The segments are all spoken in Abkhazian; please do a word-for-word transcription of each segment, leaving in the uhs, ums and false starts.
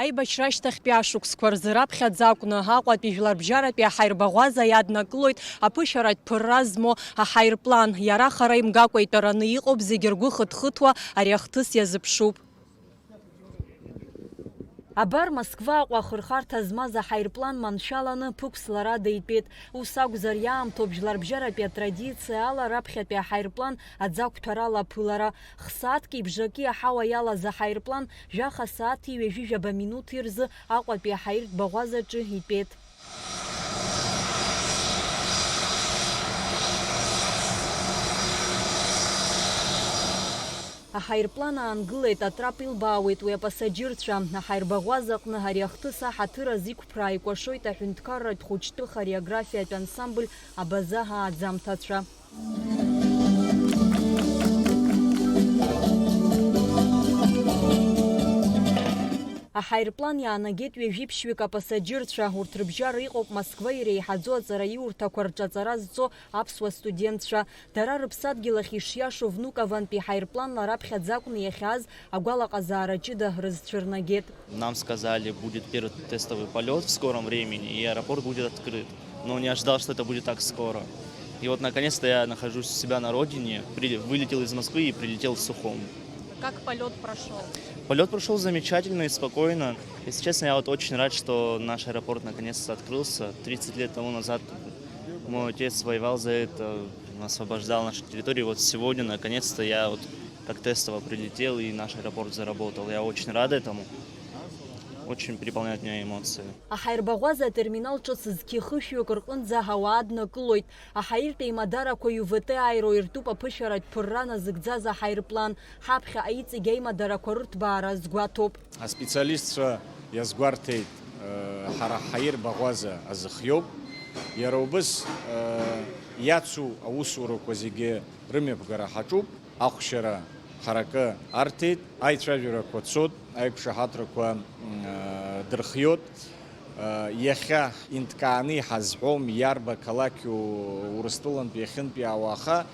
Аибашьра ашьҭахьтәи ашықәсқәа рзы раԥхьаӡа акәны Аҟәатәи жәларбжьаратәи аҳаирбаӷәаза иаднакылоит аԥышәаратә ԥырра змоу аҳаирплан. Иара хара имгакәа итәараны иҟоуп, зегьы ргәы хыҭхыҭуа ари ахҭыс иазыԥшуп. Абар, Москва-Аҟәа ахырхарҭа змаз аҳаирплан маншәаланы ԥықәсларада итәеит. Ус акәзар, иаамҭоуп жәларбжьаратәи атрадициа ала раԥхьатәи аҳаирплан аӡы ақәҭәарала аԥылара. Хсааҭки бжаки аҳауа иалаз аҳаирплан жәаха сааҭи ҩажәижәаба минуҭи рзы Аҟәатәи аҳаиртә баӷәазаҿы итәеит. Аҳаирплан аангылеит, атрап илбаауеит уи апасаџьырцәа. Аҳаирбаӷәаза аҟны ари ахҭыс аҳаҭыр азы иқәԥра ааикәашоит аҳәынҭқарратә хәыҷтәы хореографиатә ансамбль Абаза ааӡамҭацәа. Аҳаирплан иаанагеит ҩажәи ԥшьҩык апасаџьырцәа. Урҭ рыбжьара иҟоуп Москва иреиҳаӡоу аҵараиурҭақәа рҿы аҵара зҵо аԥсуа студентцәа. Дара рыԥсадгьыл ахь ишиашоу Внуковантәи ҳаирпланла раԥхьаӡа акәны иахьааз агәалаҟазаара ҷыда рызцәырнагеит. Нам сказали, будет первый тестовый полёт в скором времени, и аэропорт будет открыт. Но не ожидал, что это будет так скоро. И вот наконец-то я нахожусь у себя на родине, при-, вылетел из Москвы и прилетел в Сухум. Как полёт прошёл? Полёт прошёл замечательно и спокойно. Если честно, я вот очень рад, что наш аэропорт наконец-то открылся. Тридцать лет тому назад мой отец воевал за это, освобождал нашу территорию. Вот сегодня, наконец-то, я вот как тестово прилетел, и наш аэропорт заработал. Я очень рад этому. Очень переполняют меня эмоции. Аҳаирбаӷәаза атерминал ҿыц зқьы хышәҩык рҟынӡа ауаа аднакылоит. Аҳаиртә еимадарақәа Ю В Т ааируа иртәуп аԥышәаратә ԥырра назыгӡаз аҳаирплан. Ҳаԥхьаҟа иҵегь аимадарақәа рырҭбаара азгәаҭоуп. Аспециалистцәа иазгәарҭеит, э, ҳара ҳаирбаӷәаза азыхиоуп. Иара убыс, э, иацу аусурақәа зегьы рымҩаԥгара ҳаҿуп. Ахәшьара ҳаракы арҭеит, аицәажәарақәа цот, аиқәшаҳаҭрақәа, м, э, дырхиот. Э, иахьа инҭкааны иҳазҳәом, иарба қалақьу Урыстәылантәи иахьынтәиаауа, аха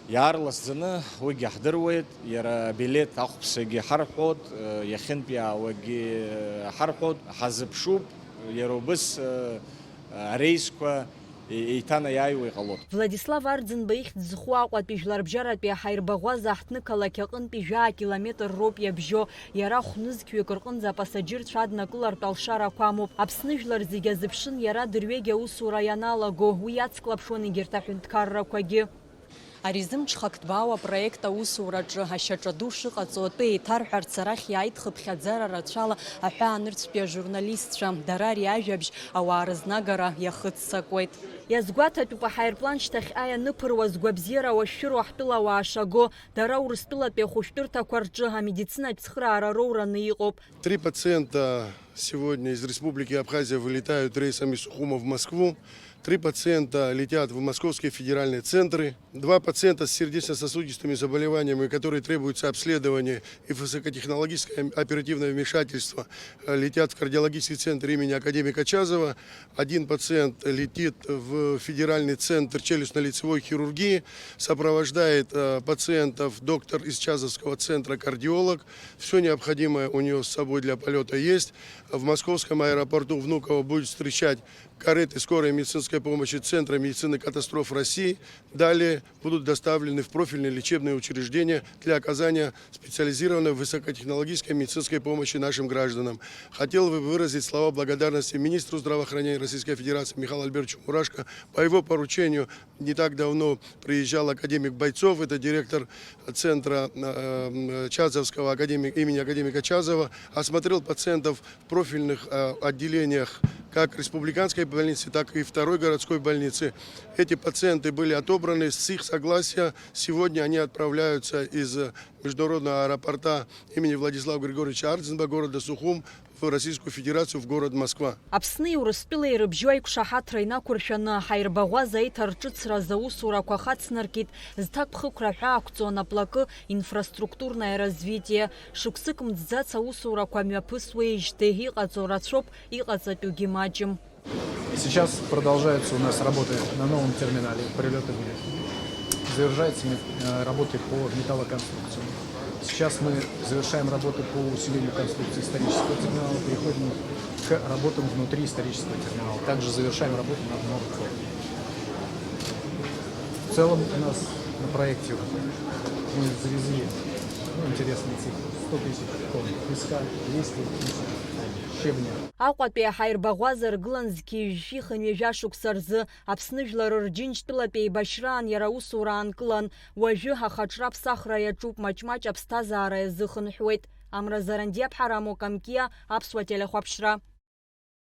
иаарласӡаны уигьы ҳдыруеит, иара абилеҭ ахәԥсагьы ҳарҳәот, э, иахьынтәиаауагьы ҳарҳәот, ҳазыԥшуп, иара убыс, э, ареисқәа е-, еиҭанаиааиуа иҟалоит. Владислав Арӡынба ихьӡ зху Аҟәатәи жәларбжьаратәи аҳаирбаӷәаза аҳҭнықалақь аҟынтәи жәаа километр роуп иабжьо. Иара хә-нызқьҩык рҟынӡа апасаџьырцәа аднакылартә алшарақәа амоуп. Аԥсны жәлар зегьы азыԥшын иара адырҩегьы аусура ианалаго, уи иацклаԥшуан егьырҭ аҳәынҭқаррақәагьы. Ари зымҽхак ҭбаау апроект аусураҿы ашьаҿа ду шыҟаҵо атәы еиҭарҳәарц арахь иааит хыԥхьаӡара рацәала аҳәаанырцәтәи ажурналистцәа. Дара ари ажәабжь ауаа рызнагара иахыццакуеит. Иазгәаҭатәуп аҳаирплан шьҭахьҟа ианыԥыруа згәабзиара ауашәшәыроу ҳтәылауаа шаго. Дара Урыстәылатәи ахәышәтәырҭақәа рҿы амедицинатә цхыраара роураны иҟоуп. Три пациента сегодня из Республики Абхазия вылетают рейсами Сухума в Москву. Три пациента летят в московские федеральные центры. Два пациента с сердечно-сосудистыми заболеваниями, которые требуются обследования и высокотехнологическое оперативное вмешательство, э, летят в кардиологический центр имени академика Чазова. Один пациент летит в федеральный центр челюстно-лицевой хирургии, сопровождает, э, пациентов доктор из Чазовского центра, кардиолог. Всё необходимое у него с собой для полёта есть. В московском аэропорту Внуково будет встречать кареты скорой медицинской помощи Центра медицины катастроф России. Далее будут доставлены в профильные лечебные учреждения для оказания специализированной высокотехнологической медицинской помощи нашим гражданам. Хотел бы выразить слова благодарности министру здравоохранения Российской Федерации Михаилу Альбертовичу Мурашко. По его поручению не так давно приезжал академик Бойцов, это директор центра, э, э, Чазовского, академик, имени академика Чазова, осмотрел пациентов в профильных, э, отделениях как республиканской больницы, так и второй городской больницы. Эти пациенты были отобраны с их согласия. Сегодня они отправляются из международного аэропорта имени Владислава Григорьевича Ардзинба города Сухум в Российскую Федерацию, в город Москва. Аԥсни Урыстәылеи рыбжьоу аиқәшаҳаҭра инақәыршәаны, аҳаирбаӷәаза аиҭарҿыцра азы аусурақәа хацнаркит, зҭакԥхықәра ҳәаақәҵо анаплакы инфраструктурное развитие. Шықәсык мҵӡац аусурақәа мҩаԥысуеижьҭеи иҟаҵо рацәоуп, иҟаҵатәугьы маҷым. И сейчас продолжаются у нас работы на новом терминале, прилёты были. Завершаются мет-, э, работы по металлоконструкциям. Сейчас мы завершаем работы по усилению конструкции исторического терминала. К работам внутри исторического терминала. Также завершаем работу над новым корпусом. В целом у нас на проекте мы завезли, ну, интересные цифры. Сто тысяч тонн песка, двести тысяч тонн щебня. Аҟәатәи аҳаирбаӷәаза аргылан зқьи жәшәи хынҩажәа шықәса рзы Аԥсны жәлар Рџьынџьтәылатә еибашьраан иара аусура аанкылан. Уажәы ахаҿра аԥсахра иаҿуп, маҷ-маҷ аԥсҭазаара иазыхынҳәуеит. Амра Зарандиаԥҳа, Рамо Камкиа, Аԥсуа телехәаԥшра.